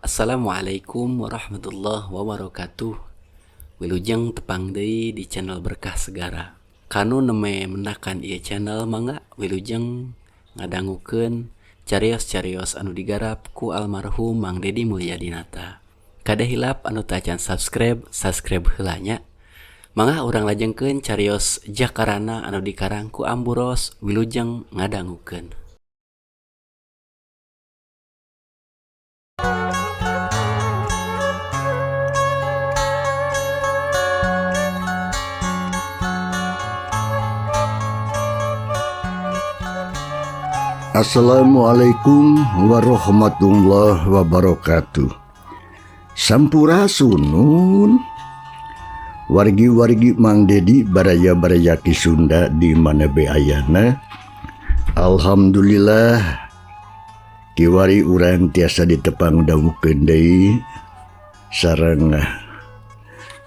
Assalamualaikum warahmatullahi wabarakatuh. Wilujeng tepang deui di channel Berkah Segara. Kanu neme mendakan ieu channel mangga wilujeng ngadangukeun carios-carios anu digarap ku almarhum Mang Dedi Mulyadinata. Kade hilap anu tacan subscribe, subscribe heula nya. Mangga urang lajengkeun carios Jakarana anu dikarang ku Amburos wilujeng ngadangukeun. Assalamualaikum warahmatullahi wabarakatuh. Sampurasun wargi-wargi Mang Dedi baraya-baraya Ki Sunda di mana be ayana. Alhamdulillah kiwari urang tiasa ditepang dangukeun deui sareng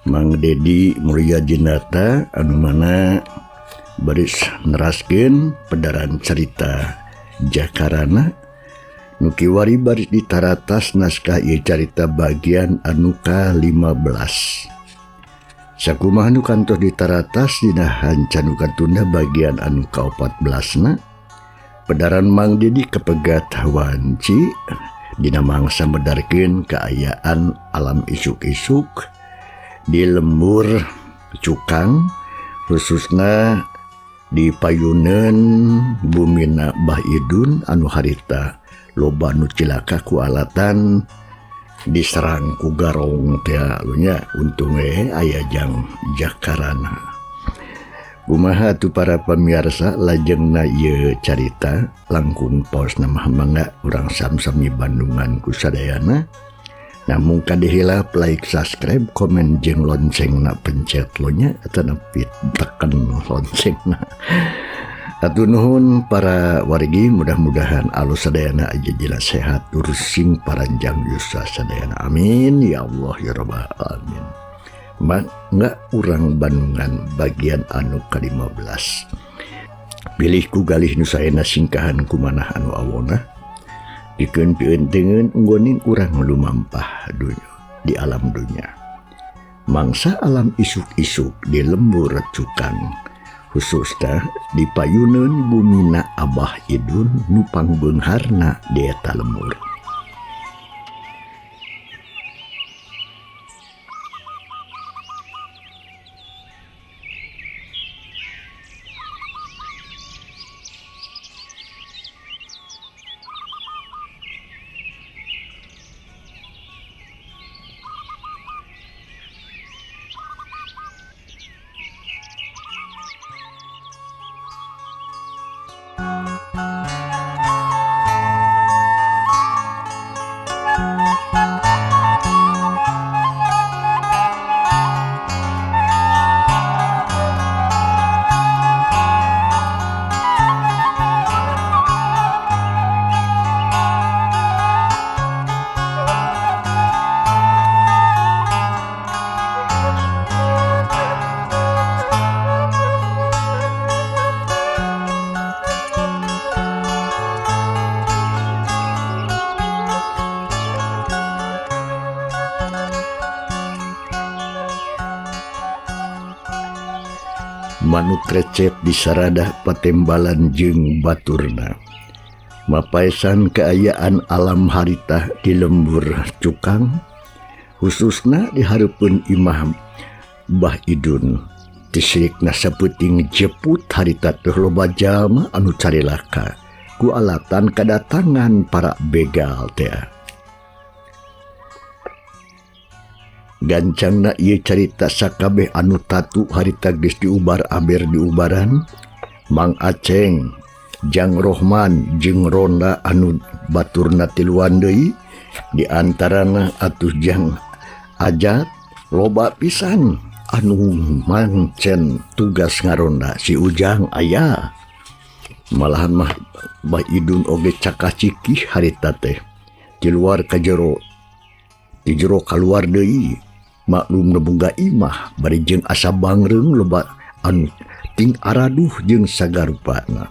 Mang Dedi Mulyadinata anu mana baris neraskeun pedaran cerita Jakarana nu kiwari baris ditaratas naskah ieu carita bagian anu ka-15. Sakumaha nu kantos ditaratas dina hanca nu katunda bagian anu ka-14na pedaran Mang Dedi kepegat wanci dina mangsa medarkeun kaayaan alam isuk-isuk di lembur cukang khususna di payuneun bumina Bah Idun anu harita loba nu cilaka ku alatan diserang ku garong teh nya untung we aya jang Jakarana. Kumaha atuh para pamirsa lajengna ieu carita langkung paos mah mangga urang sam-sami Bandungan ku sadayana. Namun kade hilap like, subscribe, komen jeung loncengna pencet lo nya atanapi tekan loncengna. Atuh nuhun para wargi, mudah-mudahan alus sadayana aja jelas sehat terus sing paranjang yuswa sadayana. Amin ya Allah ya rabbal alamin. Mangga urang Bandungan bagian anu ka-15. Pilih ku galih nu saena singkahan kumanah anu awona. Pikeun pieunteuneun unggoning urang lumampah dunya di alam dunya. Mangsa alam isuk-isuk di lembur cukang khususna di payuneun bumina Abah Idun nu pangbeungharna di eta lembur. Manuk recet di saradah patembalan jeung baturna. Mapaesan keayaan alam harita di lembur cukang, khususna di hareupeun imah Bah Idun. Tisirikna sapeuting jeput harita teh loba jalma anu carilaka ku alatan kadatangan para begal teh. Gancangna ieu carita sakabeh anu tatu harita geus diubar aber diubaran Mang Aceng, Jang Rohman jeung Ronda anu baturna tiluan deui di antarana atuh Jang Ajat loba pisan anu mancen tugas ngaronda si Ujang aya. Malahan mah Bah Idun oge cakacikih harita teh di luar ka jero di jero kaluar deui. Maklum nu boga imah bari jeung asa bangreung loba anu ting araduh jeung sagarupana.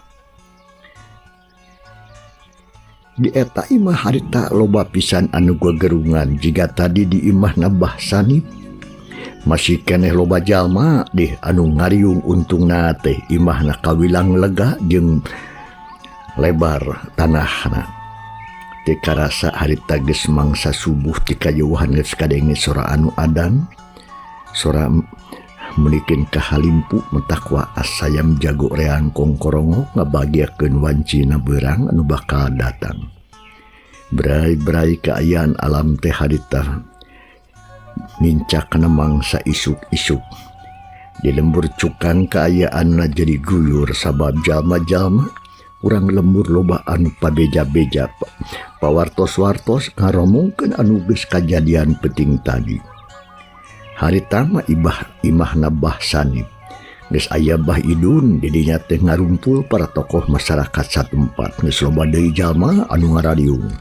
Di eta imah harita loba pisan anu gegerungan jiga tadi di imahna Bah Sanip. Masih keneh loba jalma deh anu ngariung untungna teh imahna kawilang lega jeung lebar tanahna. Teu karasa harita geus mangsa subuh ti kajauhan geus kadenge sora anu adan. Sora meunikeun ka halimpu mentakwa asayam jago reang kongkorongok ngabagiakeun wancina beurang anu bakal datang. Berai-berai kaayaan alam teh harita nincak kana mangsa isuk-isuk. Di lembur cukang kaayaanna jadi guyur sabab jalma-jalma urang lembur loba anu pabeja-beja pawartos-wartos ngaromongkeun anu geus kajadian peuting tadi. Harita mah ibah imahna Bah Sanip. Geus aya Bah Idun didinya teh ngarumpul para tokoh masyarakat satempat geus loba deui jalma anu ngarariung.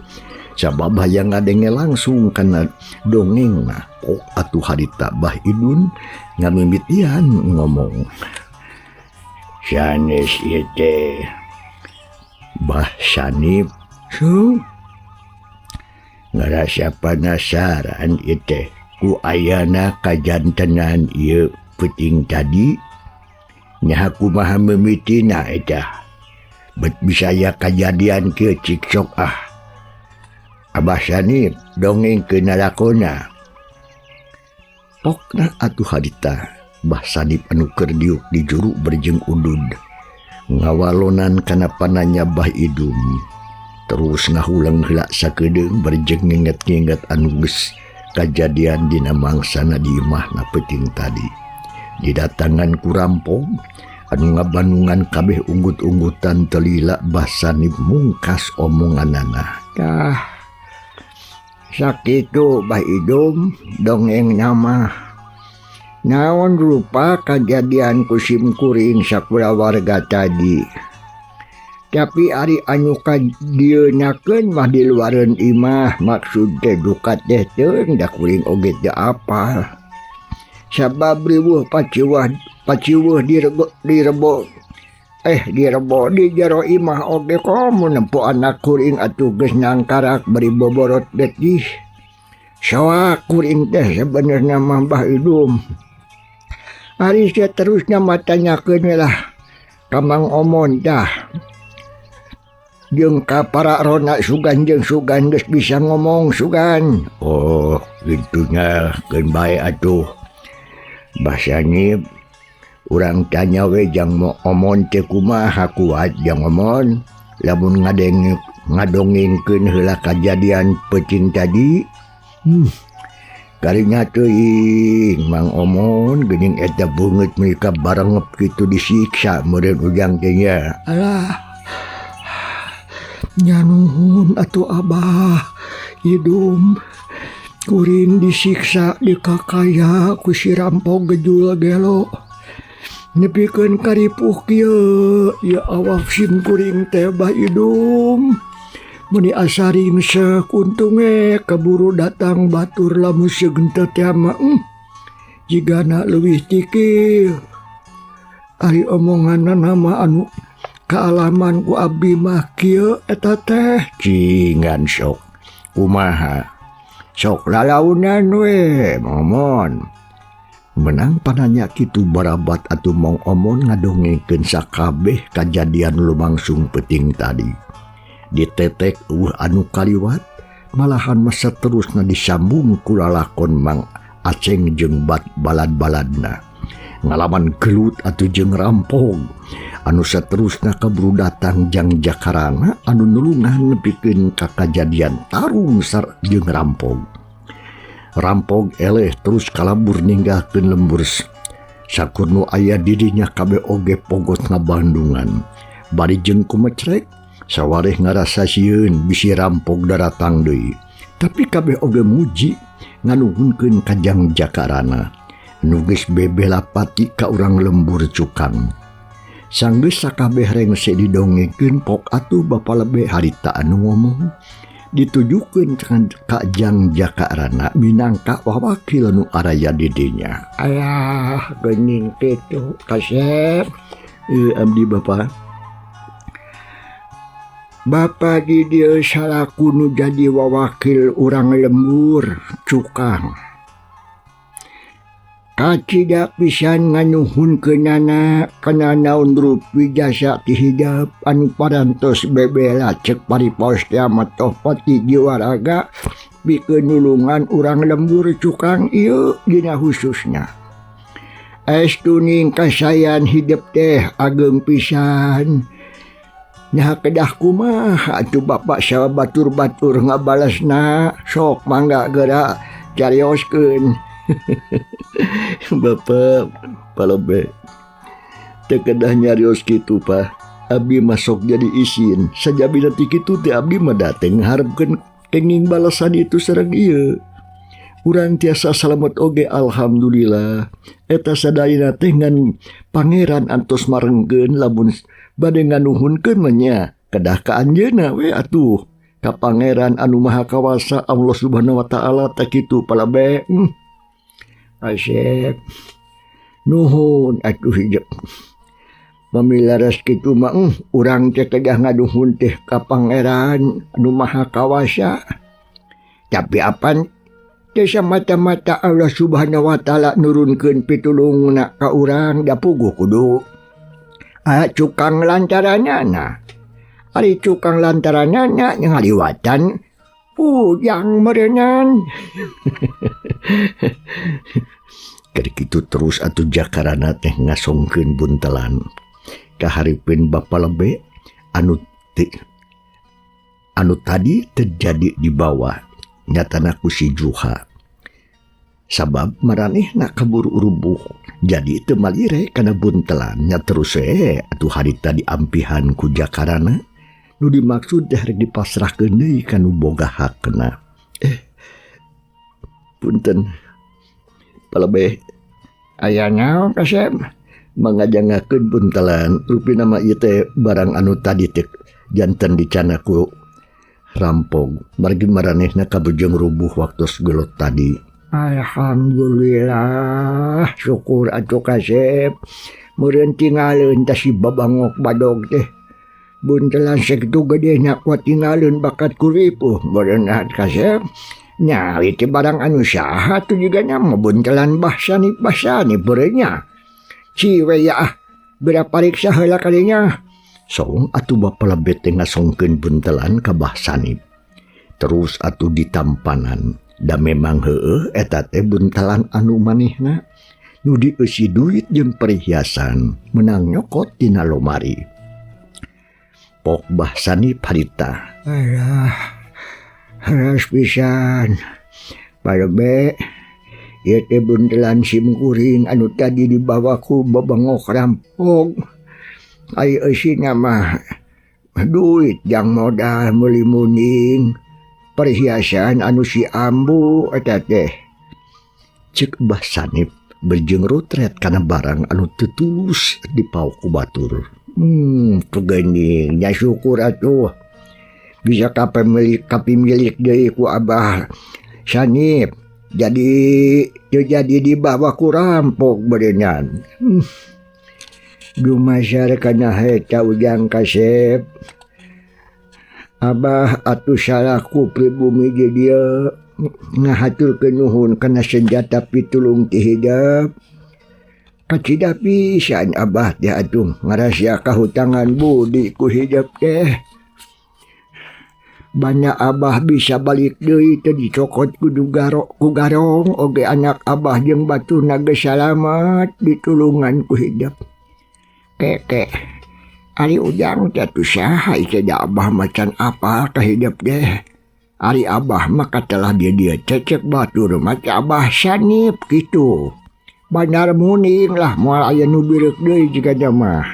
Sabab hayang ngadenge langsung kana dongengna. Pok atuh harita Bah Idun ngamimitian ngomong. Sanes ieu teh Bah Sanip su ngarasa panasaran ieu teh ku ayana kajantenan ieu peuting tadi nyaha kumaha mimitina eta bet bisa aya kajadian kieu cik sok ah Abah Sanip dongengkeun lalakonna. Pokna atuh harita Bah Sanip anu keur diuk di juru berjeng udud ngawalonan kana pananya Bah Idum terus ngahuleng heula sakedeung berjeng nginget-nginget anu geus kajadian dina mangsana di imahna peuting tadi. Didatangan ku rampog anu ngabandungan kabeh unggut-unggutan telila Bah Sanip mungkas omonganana. Tah sakitu Bah Idum dongeng nama. Naon rupa kajadian ku sim kuring sakulawarga tadi. Tapi ari anu kadieunakeun mah di luareun imah maksud teh duka teh teuing da kuring oge teu apal. Sabab riweuh paciweuh direbo direbo di jero imah oge komo nempo anak kuring atuh geus nangkarak bari boborot getih. Soak kuring teh sebenarnya mah Bah Idum. Ari saterusna mah tanyakeun we lah ka Mang Omon tah. Jeung ka para rona sugan jeung sugan geus bisa ngomong sugan. Oh, gitunya keun bae atuh. Bah Sanip urang tanya we jang mo Omon teh kumaha kuat jang Omon lamun ngadongengkeun heula kajadian peuting tadi. Karinya teuing Mang Omon geuning eta beungeut meuni ka barengep kitu disiksa meureun ujang teh nya. Alah. Nya nuhun atuh Abah Idum kuring disiksa dikakaya ku si rampog gejul gelo nepikeun karipuh kieu ieu awak sim kuring teh Bah Idum meuni asa ringsek untunge kaburu datang batur lamun seug teu teh mah jigana leuwih tikil. Ari omonganna mah anu kaalaman ku abdi mah kieu eta teh cingan sok kumaha sok lalaunan we Momon. Menang pananya kitu barabat atuh Mang Omon ngadongengkeun sakabeh kajadian lumangsung peuting tadi. Ditetek eueuh anu kaliwat malahan masa terusna disambung ku lalakon Mang Aceng jeung balad-baladna. Ngalaman gelut atuh jeung rampog anu saterusna kaburu datang jang Jakarana anu nulungan nepikeun ka kajadian tarung jeung rampog. Rampog eleh terus kalabur ninggalkeun lembur sakur nu aya didinya kabeh oge pogot ngabandungan. Bari jeung kumecrek sawareh ngarasa sieun bisi rampog daratang deui. Tapi kabeh oge muji nganuhunkeun ka Jang Jakarana. Nu geus bebeh lapati ka urang lembur cukang. Sanggeus sakabeh rengse didongengkeun pok atuh bapa lebe harita anu ngomong ditujukeun ka Jang Jakarana minangka wawakil nu araya di dinya. Ayah geuning kitu kasep. Abdi bapa. Bapa di dieu salaku nu jadi wawakil urang lembur cukang. Kacida pisan nganuhunkeunana kana naon rupi jasa ti hidep anu parantos bebela cek paripaos teh matoh pati jiwa raga pikeun nulungan urang lembur cukang ieu dina khususna. Estu ning kasayan hidep teh ageng pisan. Nah kedah kumaha atuh bapak sawa batur-batur ngabalasna sok mangga geura carioskeun. Bapak palobe teu kedah nyarios kitu Pak. Abdi masuk jadi isin sajabina ti kitu teh abdi mah dateng ngaharepkeun kenging balasan itu sareng ieu. Urang tiasa salamet oge alhamdulillah. Eta sadayana teh ngan pangeran antos marengkeun lamun bade nganuhunkeun mah nya kedah ka anjeunna we atuh ka pangeran anu maha kawasa Allah Subhanahu wa taala teh kitu palabe. Asep nuhun atuh hijep. Pamilaras kitu mah urang teh kedah ngaduhun teh ka pangeran anu maha kawasa. Tapi apan teh samata-mata Allah Subhanahu wa taala nurunkeun pitulungna ka urang da puguh kudu cukang lantaranana. Ari cukang lantaranana ngaliwatan pujang meureunan. Keur kitu terus atuh jakarana teh ngasongkeun buntelan kahareupeun Bapa Lebe anu tadi terjadi di bawah nyatana ku si Juha. Sabab maranehna kaburu rubuh jadi teu malire kana buntelan nya terus we atuh harita diampihan ku jakarana nu dimaksud teh rek dipasrahkeun deui ka nu boga hakna. Punten Palebeh aya naon kasep mangajangakeun buntelan rupina mah ieu teh barang anu tadi teh janten dicana ku rampog margi maranehna kabujeng rubuh waktu gelut tadi. Alhamdulillah syukur atuh kasep meureun tingaleun teh si babangok badog teh buntelan sakitu gedena kuat tingaleun bakat ku ripuh meureun kasep. Nya ieu barang anu saha tuh juga nya mah buntelan bahsani bahsani beureunnya. Ciwe ya ah bera pariksa heula kalinya. Song atuh Bapa Lebe teh ngasongkeun buntelan ka Bah Sanip. Terus atuh ditampanan da memang heueuh eta teh buntelan anu manehna nu dieusi duit jeung perhiasan menang nyokot tina lomari. Pok Bah Sanip harita. Alah, haras pisan. Palebe, ieu teh buntelan sim kuring anu tadi dibawa ku babangok rampok. Ai eusina mah duit jang modal meuli muning perhiasan anu si ambu eta teh. Ceuk Bah Sanip berjeng rutret kana barang anu teu tulus dipaok ku batur. Pegeuning nya syukur atuh. Bisa kapemilik deui ku Abah Sanip. Jadi teu jadi dibawa ku rampok beureunan. Dumasar kana heta ujang kasep. Abah atuh salaku pribumi di dieu ngahaturkeun nuhun kana senjata pitulung ti hidep. Kacida pisan Abah teh atuh ngarasia kahutangan budi ku hidep teh. Banyak Abah bisa balik deui teu dicokot ku garong oge anak Abah jeung baturna geus salamat ditulungan ku hidep. Keke ari ujang teh atuh saha ieu da Abah macan apa ka hidep teh. Ari Abah mah katelah dia dia cecek batur mah Abah Sanip kitu. Bandar muning lah moal aya nu bireuk deui jiga mah.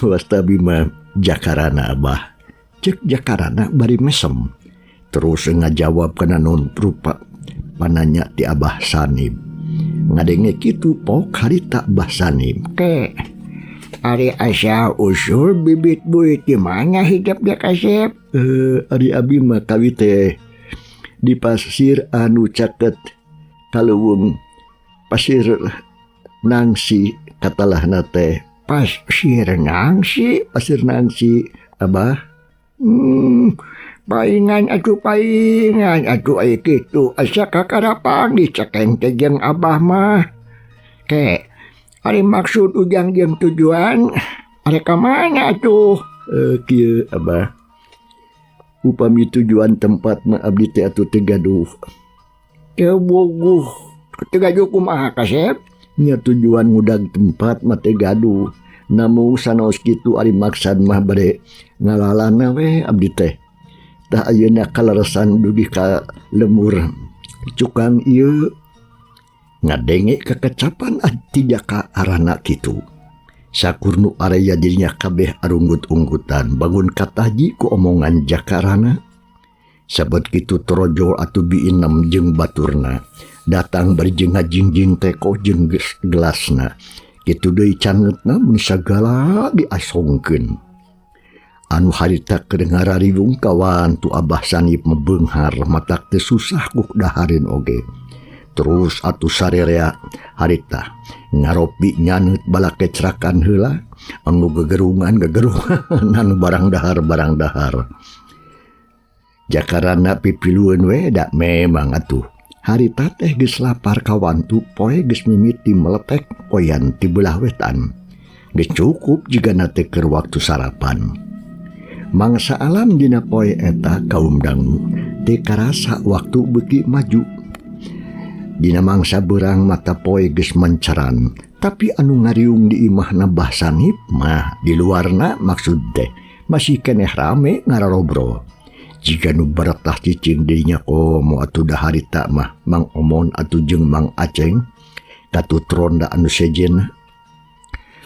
Wasta abi mah Jakarana Abah. Cek Jakarana bari mesem. Terus ngajawab kana non rupa pananya ti Abah Sanib. Ngadenge kitu pok harita Abah Sanib. Ke ari asa usul bibit buit di mana hidep dia kasep? Ari abi mah kawi teh di pasir anu caket kaleuweung pasir nangsi katalahna teh. Pasir nangsi? Pasir nangsi Abah. Paingan atuh paingan atuh aya kitu asa kakarapang dicekeng teh jeung Abah mah. Ke ari maksud ujang jeung tujuan ari ka mana atuh? Kieu Abah. Upami tujuan tempat mah abdi teh atuh teu gaduh. Teu bogoh. Teu gaduh kumaha kasep? Nya tujuan ngudag tempat mah teu gaduh. Namun sanaos kitu ari maksad mah bade ngalalana we abdi teh. Tah ayeuna kaleresan dugi ka lemur cukang ieu ngadenge kekecapan ti Jaka arana kitu. Sakurnu area dirinya kabeh arunggut-unggutan bangun kataji ku omongan Jakarana. Sabet kitu torojol atuh biinem jeung baturna datang bari jeung ngajingjing teko jeung gelasna. Kitu deui cangetna mun sagala diasongkeun. Anu harita keur ngarariwung kawan tu Abah Sanib mebeunghar matak teu susah ku dahareun oge. Terus atuh sarerea harita ngaropi nyaneut balakecrakan heula anu gegerungan gegerungan anu barang dahar barang dahar. Jakarana pipilueun we da memang atuh harita teh geus lapar kawantu poe geus mimiti meletek poyan ti belah wetan. Geus cukup jigana teh keur waktu sarapan. Mangsa alam dina poe eta kaum dangu teu karasa waktu beuki maju. Dina mangsa beurang mata poe geus menceran, tapi anu ngariung di imahna Bah Sanib mah di luarna maksud teh masih keneh rame ngararobrol. Jika nu beretah cicing dirinya komo atuh da harita mah Mang Omon atuh jeung Mang Aceng katut ronda anu sejenna.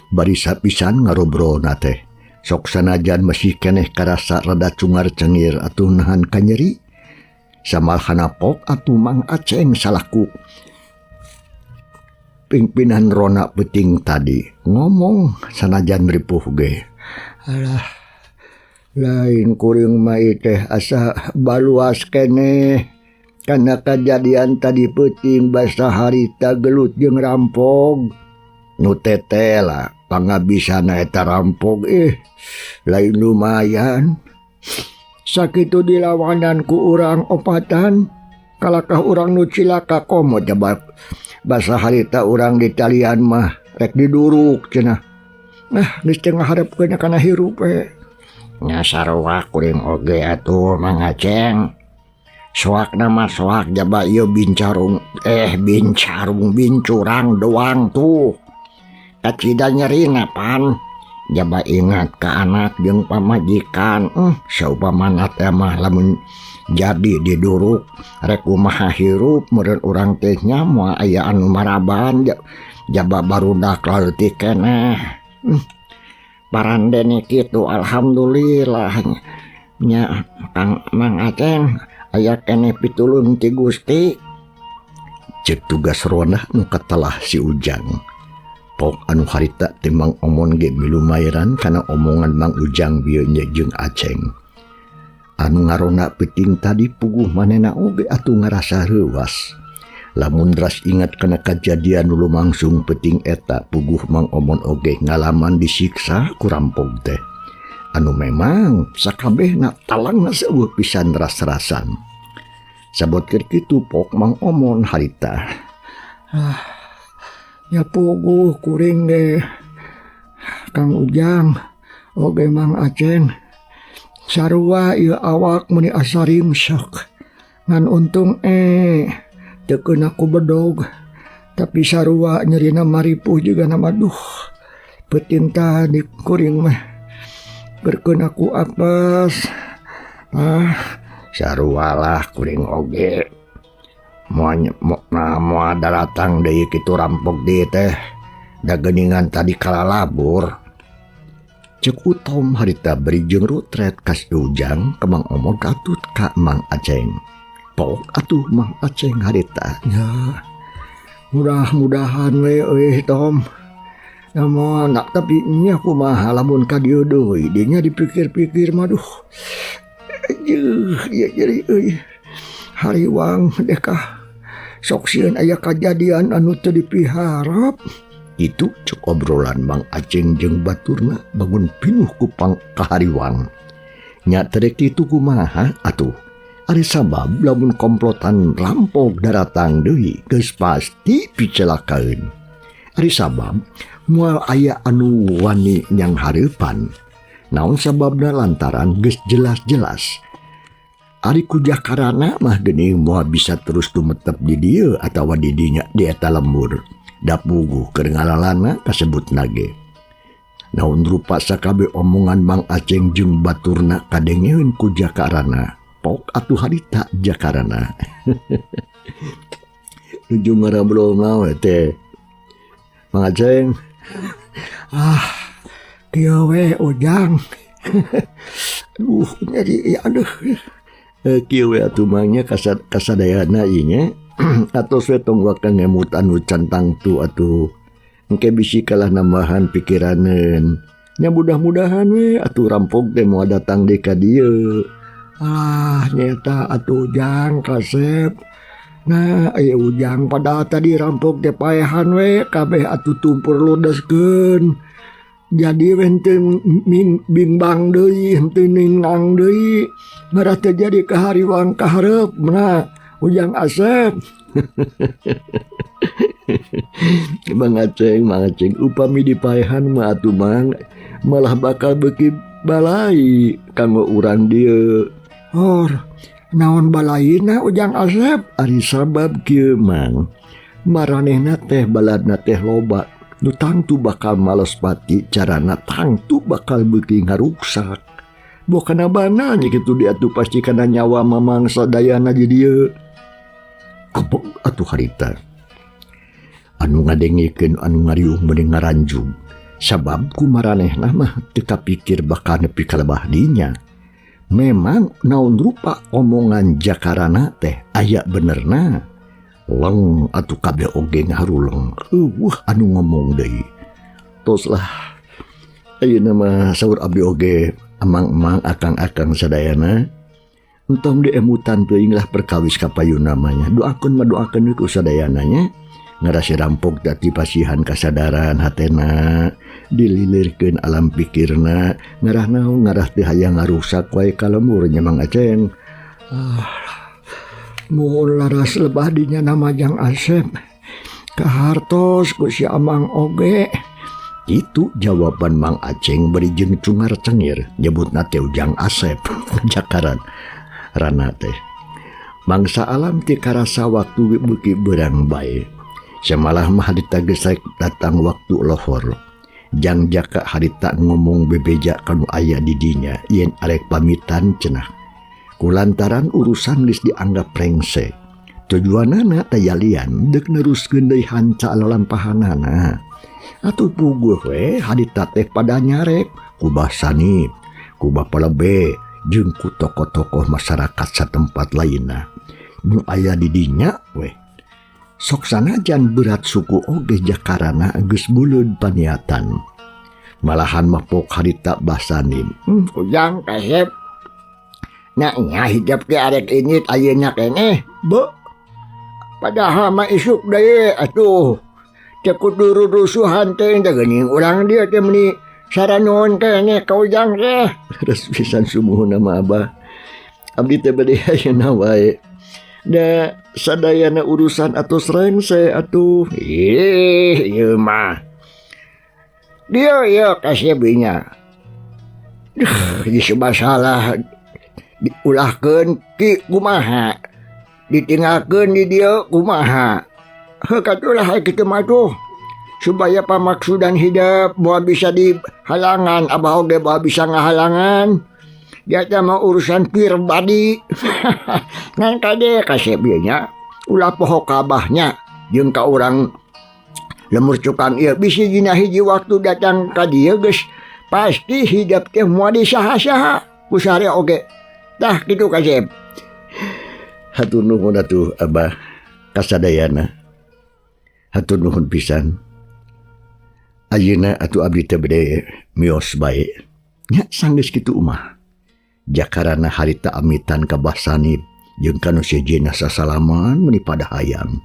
Bari sapisan ngarobrolna teh sok sanajan masih keneh karasa rada cungar cengir atuh nahan kanyeri. Samalhana pok atuh Mang Aceng salaku pimpinan rona peuting tadi ngomong sanajan ripuh ge. Alah, lain kuring mah teh asa baluas keneh kana kajadian tadi peuting basa harita gelut jeung rampog. Nu tetela pangabisana eta rampog lain lumayan. Sakitu dilawanan ku urang opatan kalakah urang nu cilaka komo jabak basa harita urang di talian mah rek diduruk cenah. Nah geus teu ngaharepkeun kana hirup we. Nya sarua kuring oge atuh Mang Aceng. Soakna mah soak jaba ieu bincarung bincarung bincurang doang tuh. Kacida nyerina pan. Jaba ingat ka anak jeung pamajikan. Saupamana teh mah lamun jadi diduruk rek kumaha hirup meureun urang teh nya moal aya anu maraban jaba barudak leutik keneh. Parandene kitu alhamdulillah nya Kang Mang Aceng aya keneh pitulung ti Gusti. Cek tugas ronah nu katelah si Ujang. Pok anu harita teh Mang Omon ge milumayaran kana omongan Mang Ujang bieu nya jeung Aceng. Anu ngarona peuting tadi puguh manehna oge atuh ngarasa reuas. Lamun ras ingat kana kajadian nu lumangsung peuting eta puguh Mang Omon oge ngalaman disiksa ku rampog teh. Anu memang sakabehna talangna seueuh pisan ras-rasan. Sabot keur kitu pok Mang Omon harita. Ya puguh kuring deh Kang Ujang oge Mang Aceng. Sarua ieu awak meuni asa rimsek. Ngan untung teu keuna ku bedog. Tapi sarua nyerina maripuh juga nama duh. Peuting tadi kuring mah berkeun aku apes. Sarua lah kuring oge. Moal moal daratang deui kitu rampok deui teh. Da geuningan tadi kalalabur. Cek Utom harita beri jeung rutret ka si Ujang ka Mang Omot katut ka Mang Aceng. Pok atuh Mang Aceng harita. Ya, mudah-mudahan we euy Tom. Namun nak tapi nya kumaha lamun ka dieu deui dinya dipikir-pikir mah duh. Jeuh ieu jadi euy. Hariwang dekah sok sieun aya kajadian anu teu dipiharap. Itu cek obrolan Mang Aceng jeung baturna bangun pinuh ku pang kahariwang. Nya terek kitu kumaha atuh. Ari sabab lamun komplotan rampok daratang deui geus pasti picelakaeun. Ari sabab moal aya anu wani nyang hareupan. Naon sababna lantaran geus jelas-jelas. Ari ku Jakarana mah geuning moal bisa terus tumetep di dieu atawa di dinya di eta lembur. Da puguh keur ngalalana kasebutna ge. Naon rupa sakabeh omongan Mang Aceng jeung baturna kadengeun ku Jakarana. Pok atuh harita Jakarana. Nuju ngarabrol naon teh. Mang Aceng. Ah, kieu we Ujang. Aduh, nyeri aduh. Kieu we atuh mah nya kasadayana ieu nya. Atos we tong waka ngemut anu can tangtu atuh. Engke bisi kalah nambahan pikiraneun. Nya mudah-mudahan we atuh rampok teh moal datang deui ka dieu. Ah, nyeta atuh Ujang kasep. Nah, aya Ujang padahal tadi rampok teh paehan we kabeh atuh tumpur ludeskeun. Jadi we henteu bimbang deui, henteu ningang deui. Marah teh jadi kahariwang kahareup nah Ujang Asep. Mang Aceng, Mang Aceng, upami dipaehan mah atuh Mang malah bakal beuki balai kanggo urang dieu. Hor, naon balaina Ujang Asep? Ari sabab kieu Mang, maranehna teh baladna teh loba. Nu tangtu bakal males pati, carana tangtu bakal beuki ngaruksak. Boh kana bana nya kitu diatuh pasti kana nyawa mamang sadayana di dieu. Abog atuh harita. Anu ngadengikeun anu ngariung meuni ngaranjug. Sabab ku maranehna mah teu kapikir bakal nepi ka lebah dinya. Memang naon rupa omongan Jakarana teh aya benerna. Leng atuh kabeh oge ngaharuleng. Eueuh anu ngomong deui. Tos lah. Ayeuna mah saur abdi oge amang-amang akang-akang sadayana. Entong diemutan teuing lah perkawis ka payuna mah nya. Doakeun mah doakeun we ku sadayana nya. Ngarasi rampok dati pasihan kasadaran hatena, dililirkeun alam pikirna, ngarah naon ngarah teu hayang ngarusak wae ka lembur nya Mang Aceng. Ah, muhun laras lebah dinya nama Jang Asep. Kahartos ku si Amang oge. Itu jawaban Mang Aceng bari jeung cungar cengir nyebutna teh Ujang Asep. Jakaran rana teh. Mangsa alam ti karasa waktu beuki beurang bae. Samalah mah harita geus rek datang waktu lohor. Jang Jaka harita ngomong bebeja kanu aya di dinya yen arek pamitan cenah. Kulantaran urusan geus dianggap rengse. Tujuanana tayalian deuk neruskeun deui hanca lalampahanana. Atuh puguh we harita teh pada nyarek ku Bah Sanip, ku Bah Palebe, jeung ku tokoh-tokoh masyarakat satempat lainna. Nu aya di dinya we. Sok sanajan berat suku oge Jakarana geus buleud paniatan. Malahan mah pok harita Bah Sanip. Ujang kasep. Nya nya hidep ge arek inyit ayeuna keneh. Be. Padahal mah isuk deui atuh. Teu kudu rurusuhan teh da geuning urang dieu teh meuni saranuhun keneh ka Ujang teh. Leres pisan sumuhunna mah Abah. Abdi teh bade ayeuna wae. Da sadayana urusan atos rengse atuh. Ih, ieu mah. Dieu ieu kasebnya. Duh, geus masalah diulahkeun ki kumaha. Ditinggalkeun di dieu kumaha. Heuh katulah kitu mah tuh. Supaya pamaksudan hidup moal bisa dihalangan, abah oge moal bisa ngahalangan. Dia teh mah urusan pribadi. Ngan kade kasep ieu nya. Ulah poho kabahnya jeung ka urang Lemur cukang ieu bisi dina hiji waktu datang ka dieu geus pasti hidep teh moal disaha-saha ku sare oge. Tah kitu Kasep. Hatur nuhun atuh Abah kasadayana. Hatur nuhun pisan. Ayeuna atuh abdi teh bade mios bae. Nya sanggeus kitu mah. Jakarana harita amitan ka Bah Sanip jeung kanu sejenna sasalaman meuni pada hayang.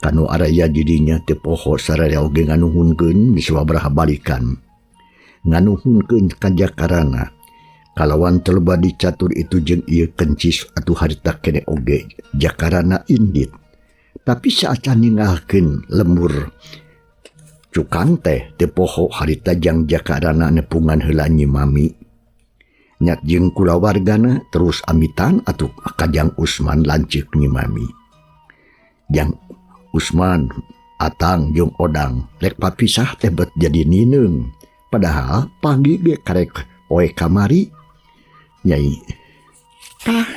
Kanu araya didinya teu poho sararea oge nganuhunkeun di sababaraha balikan. Nganuhunkeun ka Jakarana. Kalawan teu dicatur itu jeung ieu kencis atuh harita kene oge Jakarana indit. Tapi saacan ninggalkeun lembur cukang teh teu poho harita jang Jakarana nepungan heula Nyi Mami. Nyat jeung kulawargana terus amitan atuh ka Jang Usman lanceuk Nyi Mami. Jang Usman Atang jeung Odang rek papisah teh bet jadi nineung. Padahal pagi ge karek poe kamari. Nyai tah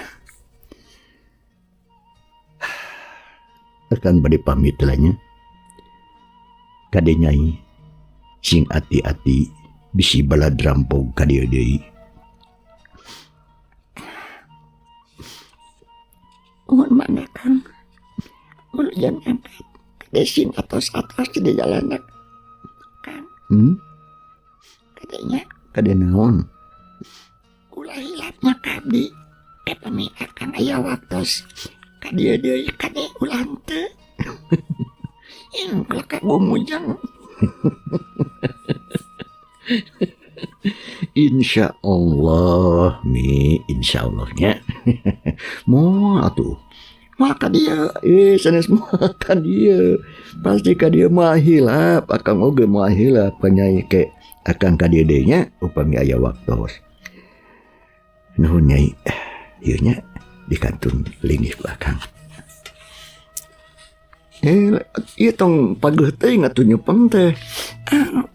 akan bade pamit lah nya. Kade Nyai sing ati-ati bisi balad rampog ka dieu deui. Mun mana Kang? Mun jam 4 kade sing atos-atos di jalanan Kang. Kadenya kade naon? Ulah hilapnya kabdi kami akan aya waktos ka dieu deui kade ulah henteu. Ing ka gumujang. Insya Allah mi, insya Allahnya. Moal atuh. Moal ka dieu, sanes moal ka dieu. Pasti ka dieu moal hilap, akang oge moal hilap ka Nyai ke akang ka dieu deui nya upami aya waktos. Nuhun Nyai, ieu nya dikantun linggih ku akang. Ieu tong pageuh teuing atuh nyepeng teh. Kang.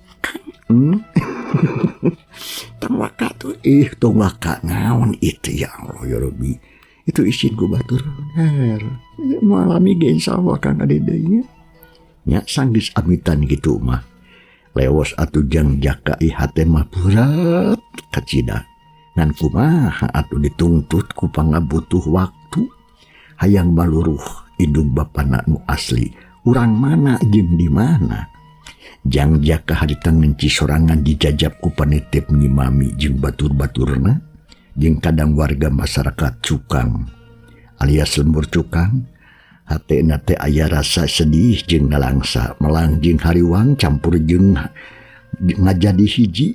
Tong waka tuh. Ih, tong waka naon itu ya Allah ya Rabbi. Itu isin ku batur. Her. Malami ge insyaallah kang ade deui nya. Nya sanggeus amitan kitu mah. Lewos atuh jang jaka hate mah berat kacida. Ngan kumaha atuh dituntut ku pangabutuh waktu. Hayang maluruh indung bapana nu asli. Urang mana jeung di mana? Jang jaka harita ngenci sorangan dijajab ku panitip Nyi Mami jeung batur-baturna jeung kadang warga masyarakat cukang alias lembur cukang. Hatena teh aya rasa sedih jeung nalangsa melang jeung hariwang campur jeung ngajadi hiji.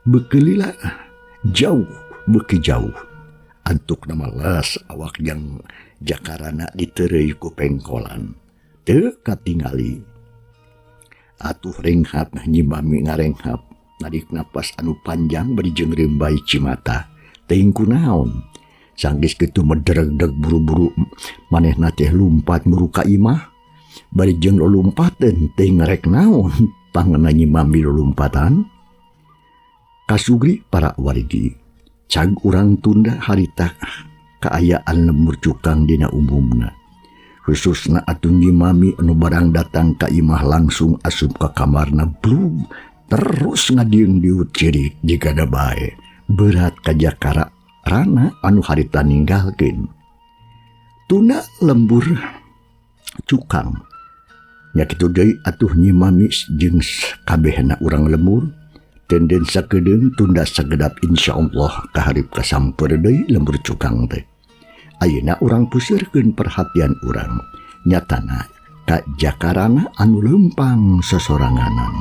Beukeulila jauh beuki jauh antuk malas awak jang Jakarana ditereuy ku pengkolan teu katingali. Atuh renghap Nyi Mami ngarenghap narik napas anu panjang bari jeung reumbai cimata teuing kunaon. Sanggeus kitu medereg-deg buru-buru manehna teh lumpat muru ka imah bari jeung lolumpateun teuing rek naon pangena Nyi Mami lolumpatan. Kasugri para wargi cag urang tunda harita kaayaan lembur cukang dina umumna. Khususna atuh Nyi Mami anu barang datang ka imah langsung asup ka kamarna blug terus ngadiung-diut cirik jigana bae. Berat ka Jakara rana anu harita ninggalkeun. Tuna lembur cukang nya kitu deui atuh Nyi Mami jeung kabehna urang lembur. Tenden sakedeung tunda sagedap insyaallah kaharip kasamper deui lembur cukang teh. Ayeuna urang puseurkeun perhatian urang nyatana ka Jakarana anu leumpang sosoranganan.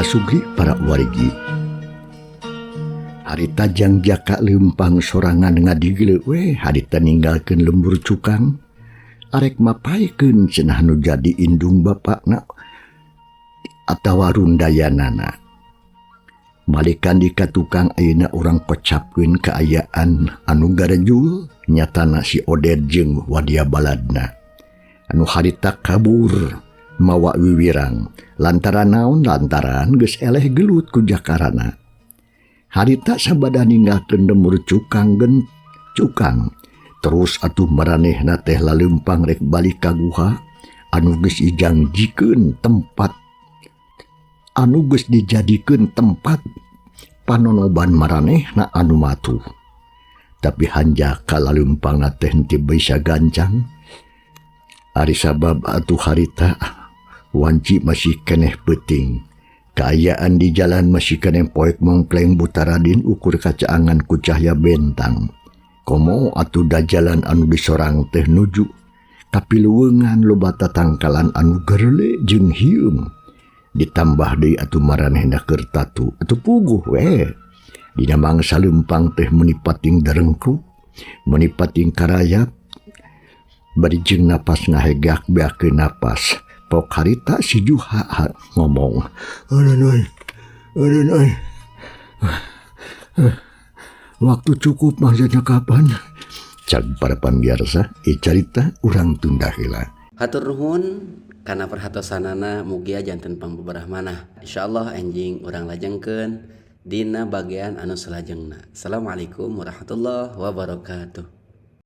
Sugri para wargi. Harita Jang Jaka leumpang sorangan ngadigele we harita ninggalkeun lembur cukang arek mapaekeun cenah nu jadi indung bapakna atawa rundayanana. Malikan di ka tukang ayeuna urang kocapkeun kaayaan anu garejul nyatana si Oded jeung Wadia Baladna anu harita kabur mawa wiwirang lantaran naon lantaran geus eleh gelut ku jakarana. Harita sabada ninggalkeun lembur cukang gen cukang terus atuh maranehna teh laleumpang rek balik ka guha anu geus ijangjikeun tempat anu geus dijadikeun tempat panonoban maranehna anu matuh. Tapi hanjaka laleumpangna teh henteu bisa gancang. Ari sabab atuh harita wanci masih keneh peuting. Kaayaan di jalan masih keneh poek mongkleng butaradin ukur kacaangan ku cahya bentang. Komo atuh da jalan anu disorang teh nuju kapiluweungan loba tatangkalan anu gerele jeung hieum. Ditambah deui atuh maranehna keur tatu atuh puguh we. Dina mangsa leumpang teh meuni pating darengkruk, meuni pating karayap, bari jeung napas ngahegak beakeun napas. Pok harita si Juha ngomong, "Aduh, aduh, waktu cukup maksudnya kapan?" Cag para pamirsa, carita urang tunda heula. Hatur nuhun kana perhatosanana, mugia janten pangbeberah manah. Insyaallah enjing urang lajengkeun dina bagian anu salajengna. Assalamualaikum warahmatullahi wabarakatuh.